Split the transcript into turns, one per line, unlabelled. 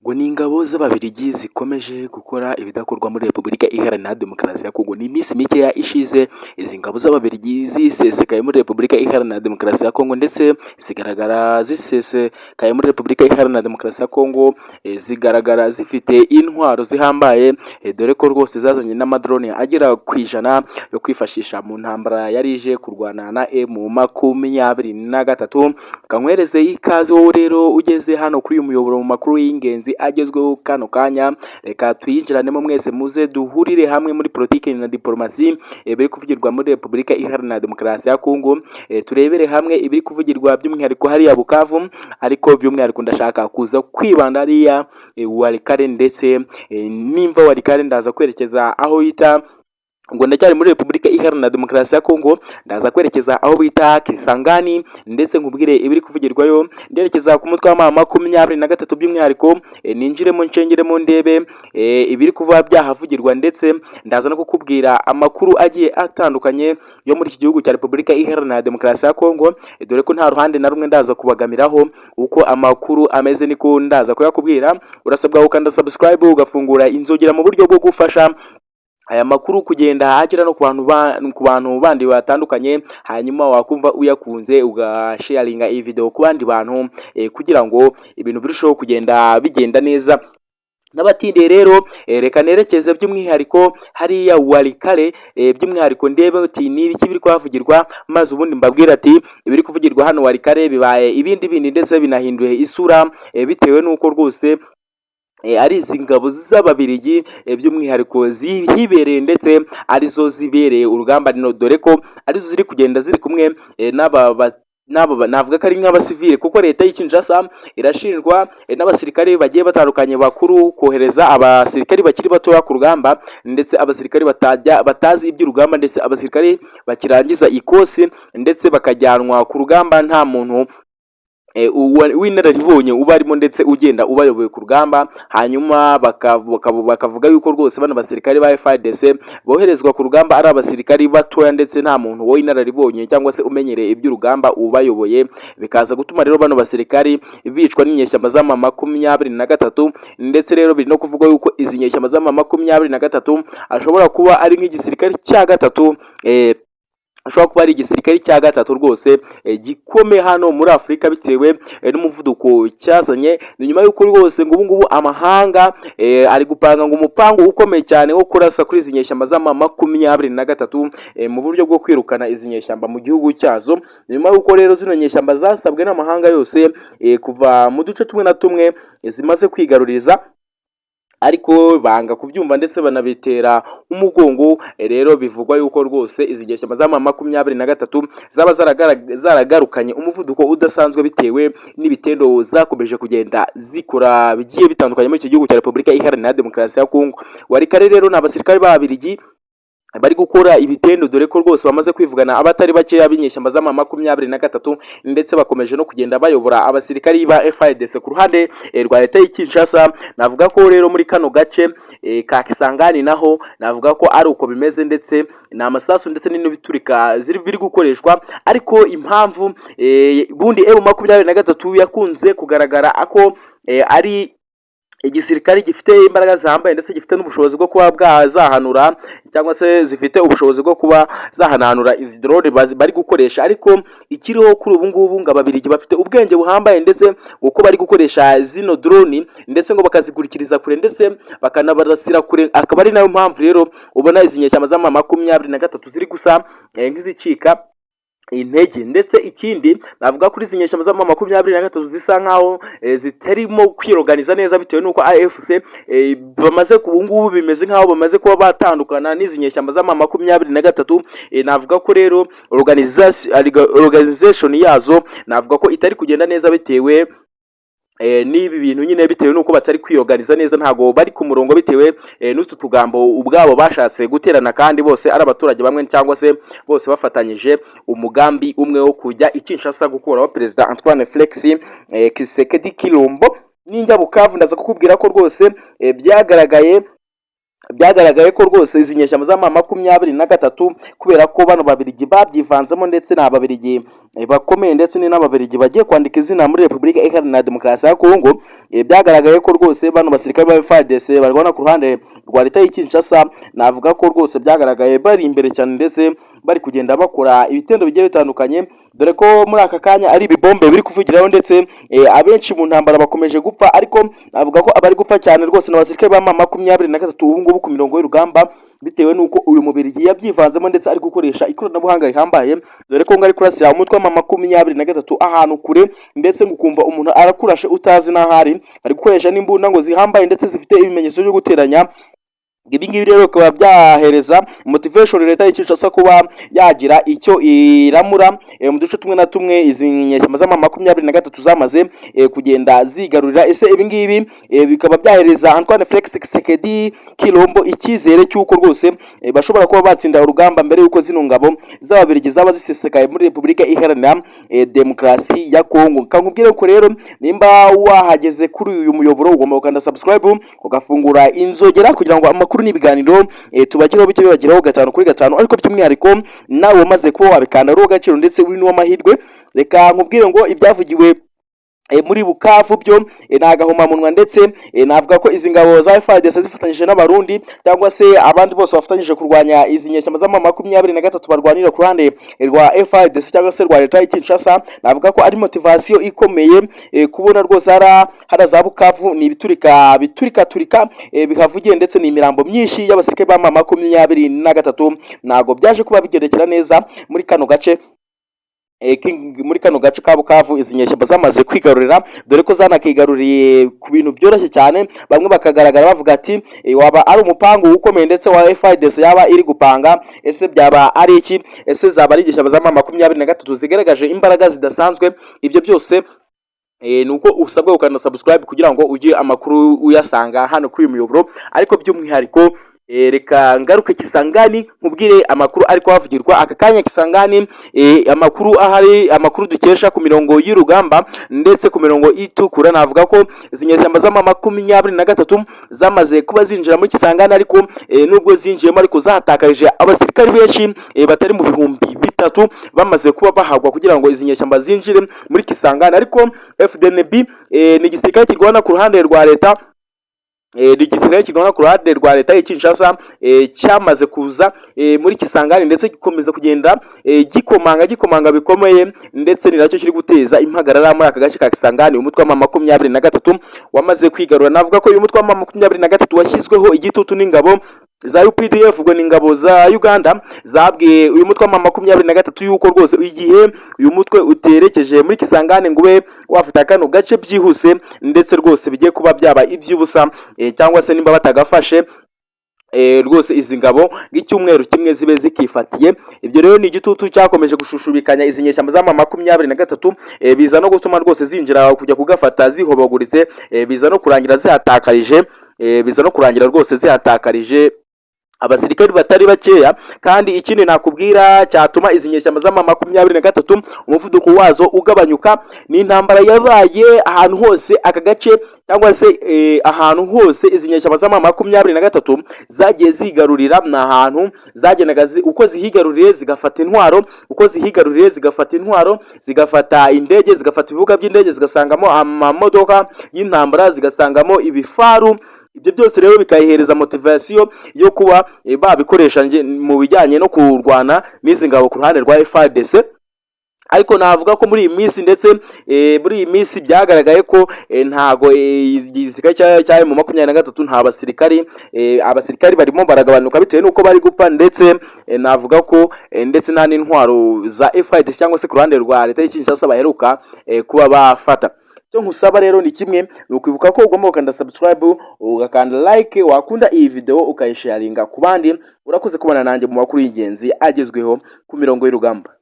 Ngo ni ingabo z'Ababiligi zikomeje gukora ibidakorwa muri Repubulika Iharanira Demokarasi ya Kongo. Ni iminsi mikeya ishize izi ngabo z'Ababiligi zisesekaye muri Repubulika Iharanira Demokarasi ya Kongo, ndetse zigaragara zisesekaye muri Repubulika Iharanira Demokarasi ya Kongo, zigaragara zifite intwaro zihambaye, dore ko rwose zazanye n'amadrone agera ku 100 yo kwifashisha mu ntambara yari ije kurwana na M23. Kankwereze ikaze wowe rero ugeze hano kuri uyu muyoboro mu makuru y'ingenzi agezweho kano kanya. Reka tuyinjiranemo mwese, muze duhurire hamwe muri politiki na diplomasi, biri kuvugirwa muri Repubulika Iharanira Demokarasi ya Kongo, turebere hamwe ibiri kuvugirwa by'umwihariko hariya Bukavu, ariko by'umwihariko ndashaka kuza kwibanda hariya Walikale, ndetse nimva Walikale ndaza kwerekeza aho yita ngo ndacyari muri Repubulika Iharanira Demokarasi ya Kongo, ndaza kwerekeza aho bita Kisangani, ndetse nkubwire ibiri kuvugirwayo. Nderekeza ku mutwe wa M23 by'umwihariko, ninjiremo nshengeremo ndebe ibiri kuva byahavugirwa, ndetse ndaza no kukubwira amakuru agiye atandukanye yo muri iki gihugu cya Repubulika Iharanira Demokarasi ya Kongo, dore ko nta ruhande na rumwe ndaza kubagamiraho. Uko amakuru ameze niko ndaza kuyakubwira. Urasabwa gukanda subscribe, ugafungura inzogera mu buryo bwo gufasha aya makuru kugenda agera no ku bantu bandi batandukanye, hanyuma wakumva uyakunze ugasharinga iyi video ku bandi bantu, kugira ngo ibintu birusheho kugenda bigenda neza. N'abatindiye rero, reka nerekeze by'umwihariko hariya Walikale, by'umwihariko ndebe uti ni ibiki biri kuhavugirwa, maze ubundi mbabwire ati ibiri kuvugirwa hano Walikale bibaye ibindi bindi, ndetse binahinduye isura, bitewe n'uko rwose ari izi ngabo z'Ababiligi by'umwihariko zihibereye, ndetse arizo zibereye urugamba, dore ko arizo ziri kugenda ziri kumwe n'aba navuga ko ari nk'abasivile, kuko leta y'i Kinshasa irashinjwa n'abasirikare bagiye batandukanye bakuru kohereza abasirikare bakiri batoya ku rugamba, ndetse abasirikare batajya batazi iby'urugamba, ndetse abasirikare bakirangiza ikosi, ndetse bakajyanwa ku rugamba nta muntu w'inararibonye uba arimo ndetse ugenda ubayoboye ku rugamba. Hanyuma bakavuga yuko rwose bano basirikare ba FARDC boherezwa ku rugamba ari abasirikari batoya, ndetse nta muntu w'inararibonye cyangwa se umenyereye iby'urugamba ubayoboye, bikaza gutuma rero bano basirikari bicwa n'inyeshyamba z'ama 23. Ndetse rero biri no kuvuga yuko izi nyeshyamba z'ama 23 ashobora kuba ari nk'igisirikare cya gatatu, ashobora kuba ari igisirikare cya gatatu rwose gikomeye hano muri Afurika bitewe n'umuvuduko cyazanye. Ni nyuma y'uko rwose ngo ubu ngubu amahanga ari gupanga ngo umupango ukomeye cyane wo kurasa kuri izi nyeshyamba z'ama 23 mu buryo bwo kwirukana izi nyeshyamba mu gihugu cyazo. Nyuma y'uko rero zino nyeshyamba zasabwe n'amahanga yose kuva mu duce tumwe na tumwe zimaze kwigaruriza, ariko banga kubyumva ndetse banabitera umugongo. Rero bivugwa yuko rwose izi nyeshyamba z'ama 23 zaba zaragarukanye umuvuduko udasanzwe bitewe n'ibitendo zakomeje kugenda zikora bigiye bitandukanye muri iki gihugu cya Repubulika Iharanira Demokarasi ya Kongo. Walikale rero ni abasirikare b'Ababiligi bari gukora ibitendo, dore ko rwose bamaze kwivugana abatari bakeya b'inyeshyamba z'ama 23, ndetse bakomeje no kugenda bayobora abasirikari ba FARDC ku ruhande rwa leta y'i Kinshasa. Navuga ko rero muri kano gace ka Kisangani naho navuga ko ari uko bimeze, ndetse ni amasasu ndetse n'ibiturika biri gukoreshwa. Ariko impamvu bundi M23 yakunze kugaragara ako ari igisirikare gifite imbaraga zihambaye, ndetse gifite n'ubushobozi bwo kuba bwazahanura cyangwa se zifite ubushobozi bwo kuba zahananura izi drone bari gukoresha, ariko ikiriho kuri ubu ngubu ngo Ababiligi bafite ubwenge buhambaye, ndetse uko bari gukoresha zino drone, ndetse ngo bakazikurikiriza kure, ndetse bakanabarasira kure, akaba ari nayo mpamvu rero ubona izi nyeshyamba z'ama 23 ziri gusa nk'izicika intege. Ndetse ikindi navuga kuri izi nyeshyamba z'ama 23 zisa nkaho zitarimo kwiroganiza neza, bitewe n'uko AFC bamaze ubu ngubu bimeze nkaho bamaze kuba batandukana n'izi nyeshyamba z'ama 23. Navuga ko rero organization yazo navuga ko itari kugenda neza bitewe n'ibi bintu nyine, bitewe n'uko batari kwiyoganiza neza, ntabwo bari ku murongo, bitewe n'utu tugambo ubwabo bashatse guterana, kandi bose ari abaturage bamwe cyangwa se bose bafatanyije umugambi umwe wo kujya i Kinshasa gukuraho Perezida Antoine Felix Tshisekedi Tshilombo. Ninjya Bukavu ndaza kukubwira ko rwose byagaragaye Byagaragaye ko rwose izi nyeshyamba za M23, kubera ko bano Babirigi babyivanzemo, ndetse ni Ababirigi bakomeye, ndetse ni n'Ababirigi bagiye kwandika izina muri Repubulika Iharanira Demokarasi ya Kongo. Byagaragaye ko rwose bano basirikare ba FARDC barwana ku ruhande rwa leta y'i Kinshasa, navuga ko rwose byagaragaye bari imbere cyane, ndetse bari kugenda bakora ibitendo bigiye bitandukanye, dore ko muri aka kanya ari ibibombe biri kuvugiraho, ndetse abenshi mu ntambara bakomeje gupfa. Ariko navuga ko abari gupfa cyane rwose ni abasirikare ba M23 ubu ngubu ku mirongo y'urugamba, bitewe n'uko uyu Mubirigi yabyivanzemo, ndetse ari gukoresha ikoranabuhanga rihambaye, dore ko ngo ari kurasira umutwe wa M23 ahantu kure, ndetse ngo ukumva umuntu arakurashe utazi n'aho ari. Ari gukoresha n'imbunda ngo zihambaye, ndetse zifite ibimenyetso byo guteranya. Ibi ngibi rero bikaba byahereza motivation leta y'i Kinshasa kuba yagira icyo iramura mu duce tumwe na tumwe izi nyeshyamba z'ama 23 zamaze kugenda zigarurira. Ese ibi ngibi bikaba byahereza Antoine Felix Tshisekedi Tshilombo icyizere cy'uko rwose bashobora kuba batsinda urugamba mbere y'uko zino ngabo z'Ababirigi zaba zisesekaye muri Repubulika Iharanira Demokarasi ya Kongo? Kankubwire ko rero nimba wahageze kuri uyu muyoboro, ugomba gukanda subscribe, ugafungura inzogera, kugira ngo amakuru n'ibiganiro tubageraho bijye bibageraho gatanu kuri gatanu. Ariko by'umwihariko nawe wamaze kuba wabikanda ari agaciro, ndetse uri n'uw'amahirwe. Reka nkubwire ngo ibyavugiwe muri Bukavu byo ni agahomamunwa, ndetse navuga ko izi ngabo za FARDC zifatanyije n'Abarundi cyangwa se abandi bose bafatanyije kurwanya izi nyeshyamba z'ama 23 barwanira ku ruhande rwa FARDC cyangwa se rwa leta y'i Kinshasa, navuga ko ari motivation ikomeye kubona rwose hara za Bukavu ni ibiturika biturika turika bihavugiye, ndetse ni imirambo myinshi y'abasirikare ba M23. Ntago byaje kuba bigendekera neza muri kano gace muri kano gace ka Bukavu izi nyeshyamba zamaze kwigarurira, dore ko zanakigaruriye ku bintu byoroshye cyane. Bamwe bakagaragara bavuga ati waba ari umupangu ukomeye ndetse wa FARDC yaba iri gupanga. Ese byaba ari iki? Ese zaba ari inyeshyamba za M23 zigaragaje imbaraga zidasanzwe? Ibyo byose ni uko usabwa gukanda subscribe kugira ngo ujye amakuru uyasanga hano kuri uyu muyoboro. Ariko by'umwihariko reka ngaruke Kisangani nkubwire amakuru ari kuhavugirwa aka kanya Kisangani. Amakuru ahari, amakuru dukesha ku mirongo y'urugamba ndetse ku mirongo itukura, navuga ko izi nyeshyamba z'ama 23 zamaze kuba zinjira muri Kisangani. Ariko nubwo zinjiyemo, ariko zahatakarije abasirikari benshi batari mu 3000 bamaze kuba bahagwa kugira ngo izi nyeshyamba zinjire muri Kisangani. Ariko FDNB ni igisirikare kirwana ku ruhande rwa leta, ni igisirikare kirwana ku ruhande rwa leta y'i Kinshasa, cyamaze kuza muri Kisangani, ndetse gikomeza kugenda gikomanga gikomanga bikomeye, ndetse ni nacyo kiri guteza impagarara muri aka gace ka Kisangani umutwe wa 23 wamaze kwigarura. Navuga ko uyu mutwe wa 23 washyizweho igitutu n'ingabo za UPDF, ubwo ni ingabo za Uganda zabwiye uyu mutwe wa 23 yuko rwose igihe uyu mutwe uterekeje muri Kisangani ngo ube wafata kano gace byihuse, ndetse rwose bigiye kuba byaba iby'ubusa, cyangwa se nimba batagafashe rwose izi ngabo ng'icyumweru kimwe zibe zikifatiye. Ibyo rero ni igitutu cyakomeje gushushubikanya izi nyeshyamba z'ama 23, biza no gutuma rwose zinjira kujya kugafata zihobaguritse, biza no kurangira zihatakarije, biza no kurangira rwose zihatakarije abasirikari batari bakeya. Kandi ikindi nakubwira cyatuma izi nyeshyamba z'ama 23 umuvuduko wazo ugabanyuka ni intambara yabaye ahantu hose aka gace, cyangwa se ahantu hose izi nyeshyamba z'ama 23 zagiye zigarurira, ni ahantu zagendaga uko zihigaruriye zigafata intwaro, uko zihigaruriye zigafata intwaro, zigafata indege, zigafata ibibuga by'indege, zigasangamo amamodoka y'intambara, zigasangamo ibifaru. Ibyo byose rero bikayihereza motivation yo kuba babikoresha mu bijyanye no kurwana n'izi ngabo ku ruhande rwa FARDC. Ariko navuga ko muri iyi minsi, ndetse muri iyi minsi byagaragaye ko ntago igisirikare cya mu 23 nta basirikari, abasirikari barimo baragabanuka bitewe n'uko bari gupfa, ndetse navuga ko ndetse nta n'intwaro za FARDC cyangwa se ku ruhande rwa leta y'i Kinshasa baheruka kuba bafata. Icyo nkusaba rero ni kimwe, ni ukwibuka ko ugomba gukanda subscribe, ugakanda like, wakunda iyi video ukayisharinga ku bandi. Urakoze kubana nanjye mu makuru y'ingenzi agezweho ku mirongo y'urugamba.